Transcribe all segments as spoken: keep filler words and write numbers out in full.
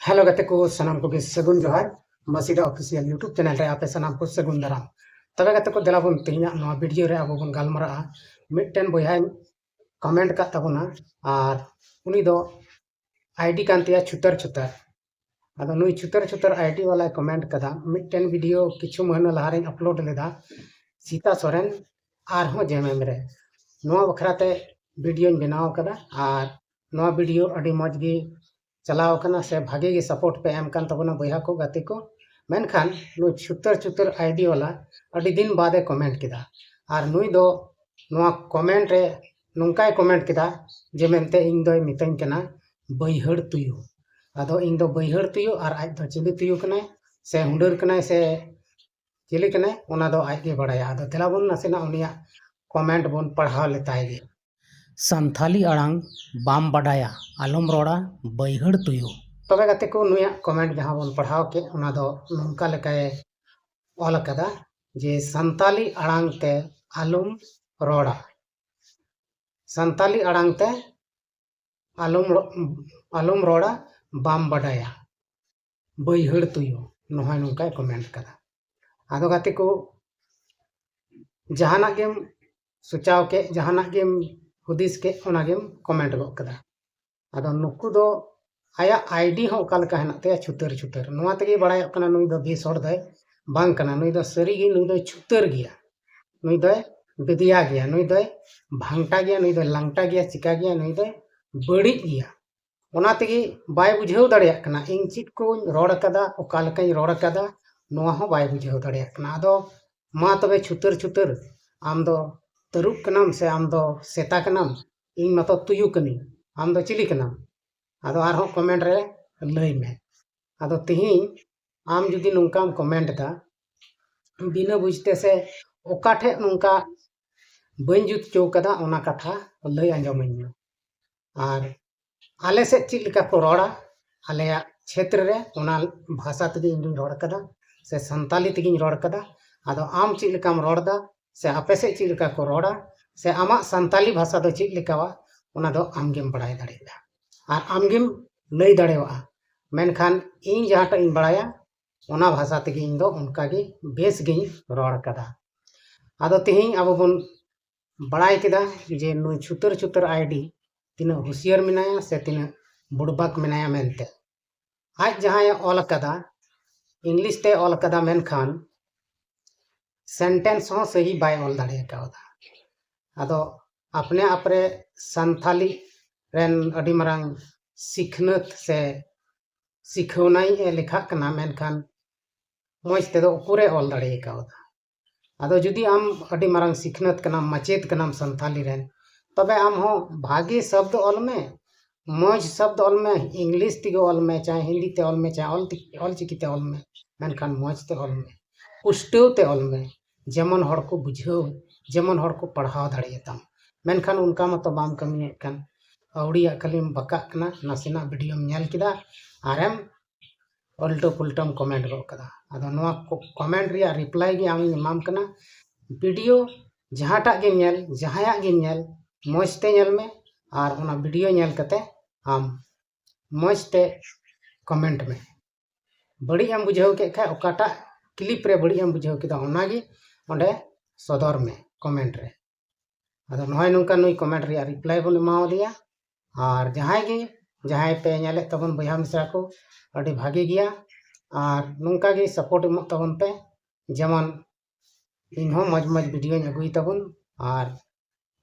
Hello ᱜᱟᱛᱮ ᱠᱚ, ᱥᱟᱱᱟᱢ ᱠᱚᱜᱮ ᱥᱟᱹᱜᱩᱱ ᱡᱚᱦᱟᱨ᱾ ᱢᱟᱹᱥᱤᱰᱟ ᱚᱯᱷᱤᱥᱤᱭᱟᱞ YouTube ᱪᱮᱱᱮᱞ ᱨᱮ ᱟᱯᱮ ᱥᱟᱱᱟᱢ ᱠᱚ ᱥᱟᱹᱜᱩᱱ ᱫᱟᱨᱟᱢ᱾ ᱛᱚᱵᱮ ᱜᱟᱛᱮ ᱠᱚ, ᱫᱮᱞᱟ ᱵᱚᱱ ᱛᱮᱦᱮᱧᱟᱜ ᱱᱚᱣᱟ ᱵᱷᱤᱰᱤᱭᱳ ᱨᱮ ᱟᱵᱚ ᱵᱚᱱ ᱜᱟᱞᱢᱟᱨᱟᱜᱼᱟ᱾ ᱢᱤᱫᱴᱮᱱ ᱵᱚᱭᱦᱟᱭ ᱠᱚᱢᱮᱱᱴ ᱟᱠᱟᱫ ᱛᱟᱵᱚᱱᱟ, ᱟᱨ ᱩᱱᱤ ᱫᱚ ᱟᱭᱰᱤ ᱠᱟᱱ ᱛᱟᱭᱟ ᱪᱷᱩᱛᱟᱹᱨ ᱪᱷᱩᱛᱟᱹᱨ᱾ ᱟᱫᱚ ᱱᱩᱭ ᱪᱷᱩᱛᱟᱹᱨ ᱪᱷᱩᱛᱟᱹᱨ ᱟᱭᱰᱤ ᱵᱟᱞᱟᱭ ᱠᱚᱢᱮᱱᱴ ᱠᱟᱫᱟ, ᱢᱤᱫᱴᱮᱱ ᱵᱷᱤᱰᱤᱭᱳ ᱠᱤᱪᱷᱩ ᱢᱟᱹᱦᱱᱟᱹ ᱞᱟᱦᱟᱨᱮᱧ ᱟᱯᱞᱳᱰ ᱞᱮᱫᱟ, ᱥᱤᱛᱟ ᱥᱚᱨᱮᱱ ᱟᱨᱦᱚᱸ ᱡᱮᱢᱮᱢ ᱨᱮ᱾ ᱱᱚᱣᱟ ᱵᱟᱠᱷᱨᱟ ᱛᱮ ᱵᱷᱤᱰᱤᱭᱳᱧ ᱵᱮᱱᱟᱣ ᱠᱟᱫᱟ, ᱟᱨ ᱱᱚᱣᱟ ᱵᱷᱤᱰᱤᱭᱳ ᱟᱹᱰᱤ ᱢᱚᱡᱽ ᱜᱮ ᱪᱟᱞᱟᱣ ᱟᱠᱟᱱᱟ ᱥᱮ ᱵᱷᱟᱜᱮ ᱜᱮ ᱥᱟᱯᱳᱨᱴ ᱯᱮ ᱮᱢ ᱠᱟᱱ ᱛᱟᱵᱚᱱᱟ ᱵᱚᱭᱦᱟ ᱠᱚ, ᱜᱟᱛᱮ ᱠᱚ᱾ ᱢᱮᱱᱠᱷᱟᱱ ᱱᱩᱭ ᱪᱷᱩᱛᱟᱹᱨ ᱪᱷᱩᱛᱟᱹᱨ ᱟᱭᱰᱤ ᱵᱟᱞᱟ ᱟᱹᱰᱤ ᱫᱤᱱ ᱵᱟᱫᱮ ᱠᱚᱢᱮᱱᱴ ᱠᱮᱫᱟ, ᱟᱨ ᱱᱩᱭ ᱫᱚ ᱱᱚᱣᱟ ᱠᱚᱢᱮᱱᱴ ᱨᱮ ᱱᱚᱝᱠᱟᱭ ᱠᱚᱢᱮᱱᱴ ᱠᱮᱫᱟ ᱡᱮ ᱢᱮᱱᱛᱮ ᱤᱧ ᱫᱚᱭ ᱢᱤᱛᱟᱹᱧ ᱠᱟᱱᱟ ᱵᱟᱹᱭᱦᱟᱹᱲ ᱛᱩᱭᱩ᱾ ᱟᱫᱚ ᱤᱧ ᱫᱚ ᱵᱟᱹᱭᱦᱟᱹᱲ ᱛᱩᱭᱩ, ᱟᱨ ᱟᱡ ᱫᱚ ᱪᱤᱞᱤ ᱛᱩᱭᱩ ᱠᱟᱱᱟᱭ, ᱥᱮ ᱦᱩᱰᱟᱹᱨ ᱠᱟᱱᱟᱭ, ᱥᱮ ᱪᱤᱞᱤ ᱠᱟᱱᱟᱭ, ᱚᱱᱟ ᱫᱚ ᱟᱡ ᱜᱮ ᱵᱟᱲᱟᱭᱟ᱾ ᱟᱫᱚ ᱫᱮᱞᱟ ᱵᱚᱱ ᱱᱟᱥᱮᱱᱟᱜ ᱩᱱᱤᱭᱟᱜ ᱠᱚᱢᱮᱱᱴ ᱵᱚᱱ ᱯᱟᱲᱦᱟᱣ ᱞᱮᱛᱟᱭ ᱜᱮ᱾ ᱥᱟᱱᱛᱷᱟᱞᱤ ᱟᱲᱟᱝ ᱵᱟᱢ ᱵᱟᱰᱟᱭᱟ, ᱟᱞᱚᱢ ᱨᱚᱲᱟ ᱵᱟᱹᱭᱦᱟᱹᱲ ᱛᱩᱭᱩ᱾ ᱛᱚᱵᱮ ᱜᱟᱛᱮ ᱠᱚ, ᱱᱩᱭᱟᱜ ᱠᱚᱢᱮᱱᱴ ᱡᱟᱦᱟᱸ ᱵᱚᱱ ᱯᱟᱲᱦᱟᱣ ᱠᱮᱫ, ᱚᱱᱟ ᱫᱚ ᱱᱚᱝᱠᱟ ᱞᱮᱠᱟᱭ ᱚᱞ ᱟᱠᱟᱫᱟ ᱡᱮ ᱥᱟᱱᱛᱟᱞᱤ ᱟᱲᱟᱝ ᱛᱮ ᱟᱞᱚᱢ ᱨᱚᱲᱟ, ᱥᱟᱱᱛᱟᱞᱤ ᱟᱲᱟᱝ ᱛᱮ ᱟᱞᱚᱢ ᱨᱚ-, ᱟᱞᱚᱢ ᱨᱚᱲᱟ, ᱵᱟᱢ ᱵᱟᱰᱟᱭᱟ ᱵᱟᱹᱭᱦᱟᱹᱲ ᱛᱩᱭᱩ᱾ ᱱᱚᱜᱼᱚᱭ ᱱᱚᱝᱠᱟᱭ ᱠᱚᱢᱮᱱᱴ ᱠᱟᱫᱟ᱾ ᱟᱫᱚ ᱜᱟᱛᱮ ᱠᱚ, ᱡᱟᱦᱟᱱᱟᱜ ᱜᱮᱢ ᱥᱚᱪᱟᱣ ᱠᱮᱫ, ᱡᱟᱦᱟᱱᱟᱜ ᱜᱮᱢ ᱦᱩᱫᱤᱥ ᱠᱮᱫ, ᱚᱱᱟ ᱜᱮᱢ ᱠᱚᱢᱮᱱᱴ ᱜᱚᱫ ᱠᱟᱫᱟ᱾ ᱟᱫᱚ ᱱᱩᱠᱩ ᱫᱚ ᱟᱭᱟᱜ ᱟᱭᱰᱤ ᱦᱚᱸ ᱚᱠᱟ ᱞᱮᱠᱟ ᱦᱮᱱᱟᱜ ᱛᱟᱭᱟ, ᱪᱷᱩᱛᱟᱹᱨ ᱪᱷᱩᱛᱟᱹᱨ᱾ ᱱᱚᱣᱟ ᱛᱮᱜᱮ ᱵᱟᱲᱟᱭᱚᱜ ᱠᱟᱱᱟ ᱱᱩᱭ ᱫᱚ ᱵᱮᱥ ᱦᱚᱲ ᱫᱚᱭ ᱵᱟᱝ ᱠᱟᱱᱟ᱾ ᱱᱩᱭ ᱫᱚ ᱥᱟᱹᱨᱤᱜᱮ ᱱᱩᱭ ᱫᱚᱭ ᱪᱷᱩᱛᱟᱹᱨ ᱜᱮᱭᱟ, ᱱᱩᱭ ᱫᱚᱭ ᱵᱮᱫᱤᱭᱟ ᱜᱮᱭᱟ, ᱱᱩᱭ ᱫᱚᱭ ᱵᱷᱟᱝᱴᱟ ᱜᱮᱭᱟ, ᱱᱩᱭ ᱫᱚᱭ ᱞᱟᱝᱴᱟ ᱜᱮᱭᱟ, ᱪᱤᱠᱟ ᱜᱮᱭᱟ, ᱱᱩᱭ ᱫᱚᱭ ᱵᱟᱹᱲᱤᱡ ᱜᱮᱭᱟ᱾ ᱚᱱᱟ ᱛᱮᱜᱮ ᱵᱟᱭ ᱵᱩᱡᱷᱟᱹᱣ ᱫᱟᱲᱮᱭᱟᱜ ᱠᱟᱱᱟ ᱤᱧ ᱪᱮᱫ ᱠᱚᱧ ᱨᱚᱲ ᱟᱠᱟᱫᱟ, ᱚᱠᱟ ᱞᱮᱠᱟᱧ ᱨᱚᱲ ᱟᱠᱟᱫᱟ, ᱱᱚᱣᱟ ᱦᱚᱸ ᱵᱟᱭ ᱵᱩᱡᱷᱟᱹᱣ ᱫᱟᱲᱮᱭᱟᱜ ᱠᱟᱱᱟ᱾ ᱟᱫᱚ ᱢᱟ ᱛᱚᱵᱮ ᱪᱷᱩᱛᱟᱹᱨ ᱪᱷᱩᱛᱟᱹᱨ, ᱟᱢ ᱫᱚ ᱛᱟᱹᱨᱩᱵ ᱠᱟᱱᱟᱢ ᱥᱮ ᱟᱢ ᱫᱚ ᱥᱮᱛᱟ ᱠᱟᱱᱟᱢ? ᱤᱧ ᱢᱟᱛᱚ ᱛᱩᱭᱩ ᱠᱟᱹᱱᱟᱹᱧ, ᱟᱢ ᱫᱚ ᱪᱤᱞᱤ ᱠᱟᱱᱟᱢ? ᱟᱫᱚ ᱟᱨᱦᱚᱸ ᱠᱚᱢᱮᱱᱴ ᱨᱮ ᱞᱟᱹᱭ ᱢᱮ᱾ ᱟᱫᱚ ᱛᱮᱦᱮᱧ ᱟᱢ ᱡᱩᱫᱤ ᱱᱚᱝᱠᱟᱢ ᱠᱚᱢᱮᱱᱴ ᱮᱫᱟ ᱵᱤᱱᱟᱹ ᱵᱩᱡᱽᱛᱮ, ᱥᱮ ᱚᱠᱟ ᱴᱷᱮᱡ ᱱᱚᱝᱠᱟ ᱵᱟᱹᱧ ᱡᱩᱛ ᱦᱚᱪᱚ ᱠᱟᱫᱟ, ᱚᱱᱟ ᱠᱟᱛᱷᱟ ᱞᱟᱹᱭ ᱟᱸᱡᱚᱢᱟᱹᱧ ᱢᱮ᱾ ᱟᱨ ᱟᱞᱮ ᱥᱮᱫ ᱪᱮᱫ ᱞᱮᱠᱟ ᱠᱚ ᱨᱚᱲᱟ ᱟᱞᱮᱭᱟᱜ ᱪᱷᱮᱛᱨᱚ ᱨᱮ, ᱚᱱᱟ ᱵᱷᱟᱥᱟ ᱛᱮᱜᱮ ᱤᱧ ᱫᱩᱧ ᱨᱚᱲ ᱠᱟᱫᱟ, ᱥᱮ ᱥᱟᱱᱛᱟᱞᱤ ᱛᱮᱜᱮᱧ ᱨᱚᱲ ᱠᱟᱫᱟ᱾ ᱟᱫᱚ ᱟᱢ ᱪᱮᱫ ᱞᱮᱠᱟᱢ ᱨᱚᱲ ᱮᱫᱟ, ᱥᱮ ᱟᱯᱮ ᱥᱮᱫ ᱪᱮᱫ ᱞᱮᱠᱟ ᱠᱚ ᱨᱚᱲᱟ, ᱥᱮ ᱟᱢᱟᱜ ᱥᱟᱱᱛᱟᱞᱤ ᱵᱷᱟᱥᱟ ᱫᱚ ᱪᱮᱫ ᱞᱮᱠᱟᱣᱟ, ᱚᱱᱟ ᱫᱚ ᱟᱢ ᱜᱮᱢ ᱵᱟᱲᱟᱭ ᱫᱟᱲᱮᱭᱟᱜᱼᱟ ᱟᱨ ᱟᱢ ᱜᱮᱢ ᱞᱟᱹᱭ ᱫᱟᱲᱮᱭᱟᱜᱼᱟ᱾ ᱢᱮᱱᱠᱷᱟᱱ ᱤᱧ ᱡᱟᱦᱟᱸᱴᱟᱜ ᱤᱧ ᱵᱟᱲᱟᱭᱟ, ᱚᱱᱟ ᱵᱷᱟᱥᱟ ᱛᱮᱜᱮ ᱤᱧ ᱫᱚ ᱚᱱᱠᱟ ᱜᱮ ᱵᱮᱥ ᱜᱤᱧ ᱨᱚᱲ ᱠᱟᱫᱟ᱾ ᱟᱫᱚ ᱛᱮᱦᱮᱧ ᱟᱵᱚ ᱵᱚᱱ ᱵᱟᱲᱟᱭ ᱠᱮᱫᱟ ᱡᱮ ᱱᱩᱭ ᱪᱷᱩᱛᱟᱹᱨ ᱪᱷᱩᱛᱟᱹᱨ ᱟᱭᱰᱤ ᱛᱤᱱᱟᱹᱜ ᱦᱩᱥᱤᱭᱟᱹᱨ ᱢᱮᱱᱟᱭᱟ ᱥᱮ ᱛᱤᱱᱟᱹᱜ ᱵᱩᱲᱵᱟᱠ ᱢᱮᱱᱟᱭᱟ ᱢᱮᱱᱛᱮ᱾ ᱟᱡ ᱡᱟᱦᱟᱸᱭ ᱚᱞ ᱟᱠᱟᱫᱟ, ᱤᱝᱞᱤᱥ ᱛᱮ ᱚᱞ ᱟᱠᱟᱫᱟ, ᱢᱮᱱᱠᱷᱟᱱ ᱥᱮᱱᱴᱮᱱᱥ ᱦᱚᱸ ᱥᱟᱹᱦᱤ ᱵᱟᱭ ᱚᱞ ᱫᱟᱲᱮ ᱠᱟᱣᱫᱟ᱾ ᱟᱫᱚ ᱟᱯᱱᱮ ᱟᱯᱨᱮ ᱥᱟᱱᱛᱷᱟᱞᱤ ᱨᱮᱱ ᱟᱹᱰᱤ ᱢᱟᱨᱟᱝ ᱥᱤᱠᱷᱱᱟᱹᱛ ᱥᱮ ᱥᱤᱠᱷᱟᱹᱣᱱᱟᱭ ᱮ ᱞᱮᱠᱷᱟᱜ ᱠᱟᱱᱟ, ᱢᱮᱱᱠᱷᱟᱱ ᱢᱚᱡᱽ ᱛᱮᱫᱚ ᱩᱠᱩᱨᱮ ᱚᱞ ᱫᱟᱲᱮ ᱠᱟᱣᱫᱟ᱾ ᱟᱫᱚ ᱡᱩᱫᱤ ᱟᱢ ᱟᱹᱰᱤ ᱢᱟᱨᱟᱝ ᱥᱤᱠᱷᱱᱟᱹᱛ ᱠᱟᱱᱟᱢ, ᱢᱟᱪᱮᱫ ᱠᱟᱱᱟᱢ ᱥᱟᱱᱛᱷᱟᱞᱤ ᱨᱮᱱ, ᱛᱚᱵᱮ ᱟᱢ ᱦᱚᱸ ᱵᱷᱟᱜᱮ ᱥᱚᱵᱫ ᱚᱞ ᱢᱮ, ᱢᱚᱡᱽ ᱥᱚᱵᱫ ᱚᱞ ᱢᱮ, ᱤᱝᱞᱤᱥ ᱛᱮᱜᱮ ᱚᱞ ᱢᱮ, ᱪᱟᱦᱮ ᱦᱤᱱᱫᱤ ᱛᱮ ᱚᱞ ᱢᱮ, ᱪᱟᱦᱮ ᱚᱞ ᱛᱮ-, ᱚᱞ ᱪᱤᱠᱤ ᱛᱮ ᱚᱞ ᱢᱮ, ᱢᱮᱱᱠᱷᱟᱱ ᱢᱚᱡᱽ ᱛᱮ ᱚᱞ ᱢᱮ, ᱯᱩᱥᱴᱟᱹᱣ ᱛᱮ ᱚᱞ ᱢᱮ, ᱡᱮᱢᱚᱱ ᱦᱚᱲ ᱠᱚ ᱵᱩᱡᱷᱟᱹᱣ, ᱡᱮᱢᱚᱱ ᱦᱚᱲ ᱠᱚ ᱯᱟᱲᱦᱟᱣ ᱫᱟᱲᱮᱭᱟᱛᱟᱢ᱾ ᱢᱮᱱᱠᱷᱟᱱ ᱚᱱᱠᱟ ᱢᱟᱛᱚ ᱵᱟᱢ ᱠᱟᱹᱢᱤᱭᱮᱫ ᱠᱟᱱ, ᱟᱹᱣᱲᱤᱭᱟᱜ ᱠᱷᱟᱹᱞᱤᱢ ᱵᱟᱠᱟᱜ ᱠᱟᱱᱟ᱾ ᱱᱟᱥᱮᱱᱟᱜ ᱵᱷᱤᱰᱤᱭᱳᱢ ᱧᱮᱞ ᱠᱮᱫᱟ ᱟᱨᱮᱢ ᱩᱞᱴᱟᱹ ᱯᱩᱞᱴᱟᱹᱢ ᱠᱚᱢᱮᱱᱴ ᱜᱚᱫ ᱠᱟᱫᱟ᱾ ᱟᱫᱚ ᱱᱚᱣᱟ ᱠᱚ-, ᱠᱚᱢᱮᱱᱴ ᱨᱮᱭᱟᱜ ᱨᱤᱯᱞᱟᱭ ᱜᱮ ᱟᱢᱤᱧ ᱮᱢᱟᱢ ᱠᱟᱱᱟ᱾ ᱵᱷᱤᱰᱤᱭᱳ ᱡᱟᱦᱟᱸᱴᱟᱜ ᱜᱮᱢ ᱧᱮᱞ, ᱡᱟᱦᱟᱸᱭᱟᱜ ᱜᱮᱢ ᱧᱮᱞ, ᱢᱚᱡᱽ ᱛᱮ ᱧᱮᱞ ᱢᱮ ᱟᱨ ᱚᱱᱟ ᱵᱷᱤᱰᱤᱭᱳ ᱧᱮᱞ ᱠᱟᱛᱮ ᱟᱢ ᱢᱚᱡᱽ ᱛᱮ ᱠᱚᱢᱮᱱᱴ ᱢᱮ᱾ ᱵᱟᱹᱲᱤᱡ ᱮᱢ ᱵᱩᱡᱷᱟᱹᱣ ᱠᱮᱫ ᱠᱷᱟᱡ, ᱚᱠᱟᱴᱟᱜ ᱠᱞᱤᱯ ᱨᱮ ᱵᱟᱹᱲᱤᱡ ᱮᱢ ᱵᱩᱡᱷᱟᱹᱣ ᱠᱮᱫᱟ, ᱚᱱᱟᱜᱮ ᱚᱸᱰᱮ ᱥᱚᱫᱚᱨ ᱢᱮ ᱠᱚᱢᱮᱱᱴ ᱨᱮ᱾ ᱟᱫᱚ ᱱᱚᱜᱼᱚᱭ ᱱᱚᱝᱠᱟ ᱱᱩᱭ ᱠᱚᱢᱮᱱᱴ ᱨᱮᱭᱟᱜ ᱨᱤᱯᱞᱟᱭ ᱵᱚᱱ ᱮᱢᱟᱣᱟᱫᱮᱭᱟ᱾ ᱟᱨ ᱡᱟᱦᱟᱸᱭ ᱜᱮ, ᱡᱟᱦᱟᱸᱭ ᱯᱮ ᱧᱮᱞᱮᱫ ᱛᱟᱵᱚᱱ ᱵᱚᱭᱦᱟ ᱢᱤᱥᱨᱟ ᱠᱚ, ᱟᱹᱰᱤ ᱵᱷᱟᱜᱮ ᱜᱮᱭᱟ᱾ ᱟᱨ ᱱᱚᱝᱠᱟ ᱜᱮ ᱥᱟᱯᱳᱨᱴ ᱮᱢᱚᱜ ᱛᱟᱵᱚᱱ ᱯᱮ, ᱡᱮᱢᱚᱱ ᱤᱧ ᱦᱚᱸ ᱢᱚᱡᱽ ᱢᱚᱡᱽ ᱵᱷᱤᱰᱤᱭᱳᱧ ᱟᱹᱜᱩᱭ ᱛᱟᱵᱚᱱ᱾ ᱟᱨ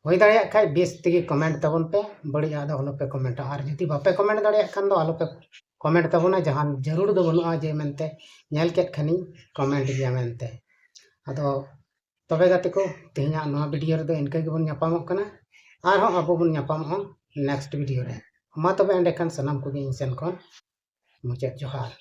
ᱦᱩᱭ ᱫᱟᱲᱮᱭᱟᱜ ᱠᱷᱟᱡ ᱵᱮᱥ ᱛᱮᱜᱮ ᱠᱚᱢᱮᱱᱴ ᱛᱟᱵᱚᱱ ᱯᱮ, ᱵᱟᱹᱲᱤᱡ ᱟᱜ ᱫᱚ ᱟᱞᱚ ᱯᱮ ᱠᱚᱢᱮᱱᱴᱟ᱾ ᱟᱨ ᱡᱩᱫᱤ ᱵᱟᱯᱮ ᱠᱚᱢᱮᱱᱴ ᱫᱟᱲᱮᱭᱟᱜ ᱠᱷᱟᱱ ᱫᱚ ᱟᱞᱚ ᱯᱮ ᱠᱚᱢᱮᱱᱴ ᱛᱟᱵᱚᱱᱟ, ᱡᱟᱦᱟᱱ ᱡᱟᱹᱨᱩᱲ ᱫᱚ ᱵᱟᱹᱱᱩᱜᱼᱟ ᱡᱮ ᱢᱮᱱᱛᱮ ᱧᱮᱞ ᱠᱮᱫ ᱠᱷᱟᱱᱤᱧ ᱠᱚᱢᱮᱱᱴ ᱜᱮᱭᱟ ᱢᱮᱱᱛᱮ᱾ ᱟᱫᱚ ᱛᱚᱵᱮ ᱜᱟᱛᱮ ᱠᱚ, ᱛᱮᱦᱮᱧᱟᱜ ᱱᱚᱣᱟ ᱵᱷᱤᱰᱤᱭᱳ ᱨᱮᱫᱚ ᱤᱱᱠᱟᱹ ᱜᱮᱵᱚᱱ ᱧᱟᱯᱟᱢᱚᱜ ᱠᱟᱱᱟ᱾ ᱟᱨᱦᱚᱸ ᱟᱵᱚ ᱵᱚᱱ ᱧᱟᱯᱟᱢᱚᱜᱼᱟ ᱱᱮᱠᱥᱴ ᱵᱷᱤᱰᱤᱭᱳ ᱨᱮ᱾ ᱢᱟ ᱛᱚᱵᱮ ᱮᱸᱰᱮᱠᱷᱟᱱ ᱥᱟᱱᱟᱢ ᱠᱚᱜᱮ ᱤᱧ ᱥᱮᱱ ᱠᱷᱚᱱ ᱢᱩᱪᱟᱹᱫ ᱡᱚᱦᱟᱨ᱾